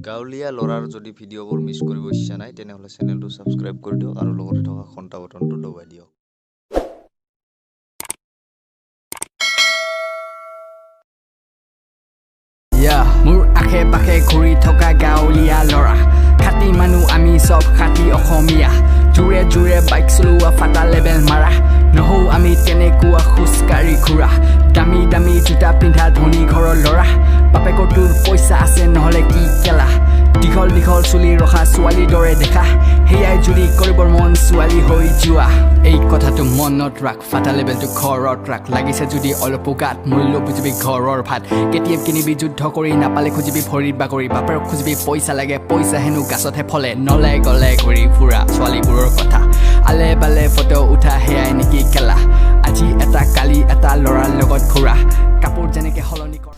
গাঁৱলীয়া ল'ৰাৰ যদি ভিডিঅ'বোৰ মিছ কৰিব ইচ্ছা নাই, তেনেহ'লে চেনেলটো ছাবস্ক্ৰাইব কৰি দিয়ক আৰু লগতে থকা ঘণ্টা বটনটো দবাই দিয়ক। মোৰ আশে পাশে ঘূৰি থকা গাঁৱলীয়া ল'ৰা, খাটি মানুহ আমি চব খাটি অসমীয়া। জোৰে জোৰে বাইক চলোৱা, ফাটা লেবেল মাৰা, নহৌ আমি তেনেকুৱা খোজকাঢ়ি ঘূৰা। দামী দামী জোতা পিন্ধা ধনী ঘৰৰ ল'ৰা, বাপেকৰ তোৰ পইচা আছে নহ'লে কি কেলা। দীঘল দীঘল চুলি ৰখা ছোৱালীৰ দৰে দেখা, সেয়াই যদি কৰিবৰ মন ছোৱালী হৈ যোৱা। এই কথাটো মনত ৰাখ, ফাটা লেবেলটো ঘৰত ৰাখ। লাগিছে যদি অলপো গাত মূল্য বুজিবি ঘৰৰ ভাত। কেতিয়াম কিনিবি যুদ্ধ কৰি, নাপালে খুজিবি ভৰিত বাগৰি। বাপেৰক খুজিবি পইচা লাগে, পইচা হেনো গাছতহে ফলে। নলে গলে ঘূৰি ফুৰা ছোৱালীবোৰৰ কথা, আলে বালে ফটো উঠা সেয়াই নেকি খেলা। আজি এটা কালি এটা ল'ৰাৰ লগত ঘূৰা, কাপোৰ যেনেকে সলনি কৰা।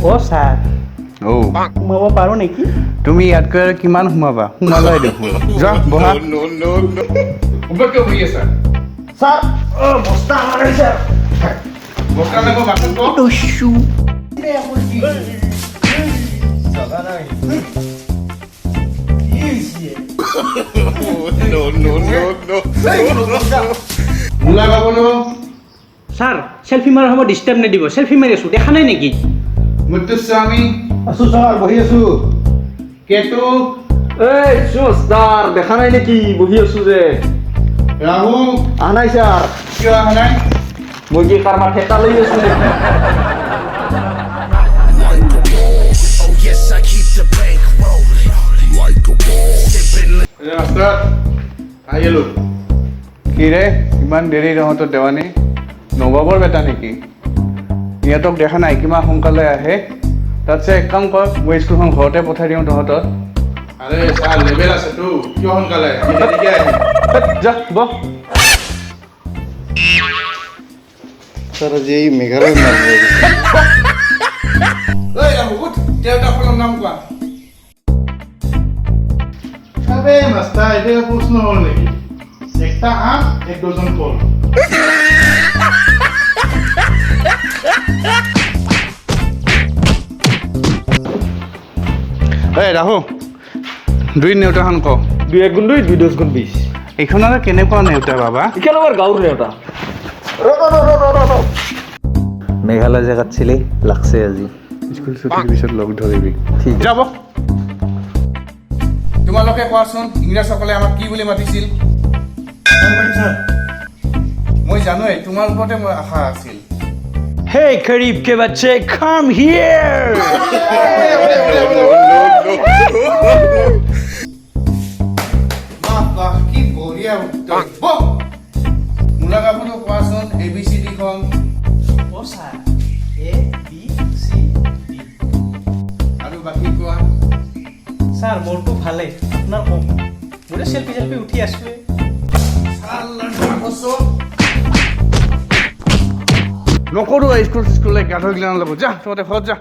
অ' ছাৰ। অ'। সোমাব পাৰোঁ নেকি? তুমি ইয়াতকৈ আৰু কিমান সোমাবা, সোমালাই দেখোন। যোৱা, বহা। ওপৰত কিয় বহি আছা? ছাৰ, অ' বস্তা অনা নাই ছাৰ। বস্তা নাই, মই বাচন কওঁ। মূলা গাবনো। ছাৰ, চেলফি মাৰাৰ সময়ত ডিষ্টাৰ্ব নিদিব, চেলফি মাৰি আছোঁ, দেখা নাই নেকি? মুত্তুস্বামী। আছো ছাৰ, বহি আছো। কেতু। এই ছাৰ, দেখা নাই নেকি বহি আছো যে? ৰাহু। আহা নাই ছাৰ। কিয় অহা নাই? মই কি কাৰোবাৰ ঠেকা লৈ আছো নেকি? মাষ্টাৰ, আহি গ'লো। কি ৰে, ইমান দেৰি তহঁতৰ? দেৱানী নবাবৰ বেটা নেকি? ইহঁতক দেখা নাই কিমান সোনকালে আহে। তাতছে এক কাম কৰ, মই স্কুলখন ঘৰতে পঠাই দিওঁ তহঁতৰ। আৰে ছাৰ, লেবেল আছেতো, কিয় সোনকালে? আমি দেৰিকে আহিম। হেৎ, যা বহ। ছাৰ, আজি এই মেঘালয় মাৰিব। ঐ ৰাহু, উঠ। 13টা ফলৰ নাম কোৱা। আবে মাষ্টাৰ, এতিয়া প্ৰশ্ন হ'ল নেকি? একটা আম, এক ডজন কল। এই ৰাহু, দুই নেওতাখন ক। দুই এক গুণ দুই, দুই দহ গুণ 20। এইখন আৰু কেনেকুৱা নেওতা বাবা? এইখন আমাৰ গাঁৱৰ নেওতা। মেঘালয় জেগাত ছিলি লাগছে আজি। স্কুল ছুটিৰ পিছত লগ ধৰিবি। ঠিক। যাব। তোমালোকে কোৱাচোন, ইংৰাজসকলে আমাক কি বুলি মাতিছিল? মই জানোৱেই, তোমাৰ ওপৰতে মোৰ আশা আছিল। Hey, गरीब के बच्चे, come here! বাহ বাহ, কি বঢ়িয়া উত্তৰ! বহ। মূলা গাভৰুটো কোৱাচোন এ বি চি ডিখন। অ' sir, A B C D. আৰু বাকী কোৱা। ছাৰ, মোৰতো ভালেই, আপোনাৰ কওক। মোৰে চেলফি চেলফি উঠি আছোৱে। নকৰোঁ স্কুল চিস্কুল, গাধ গিলানৰ লগত। যা, তহঁতে ঘৰত যা।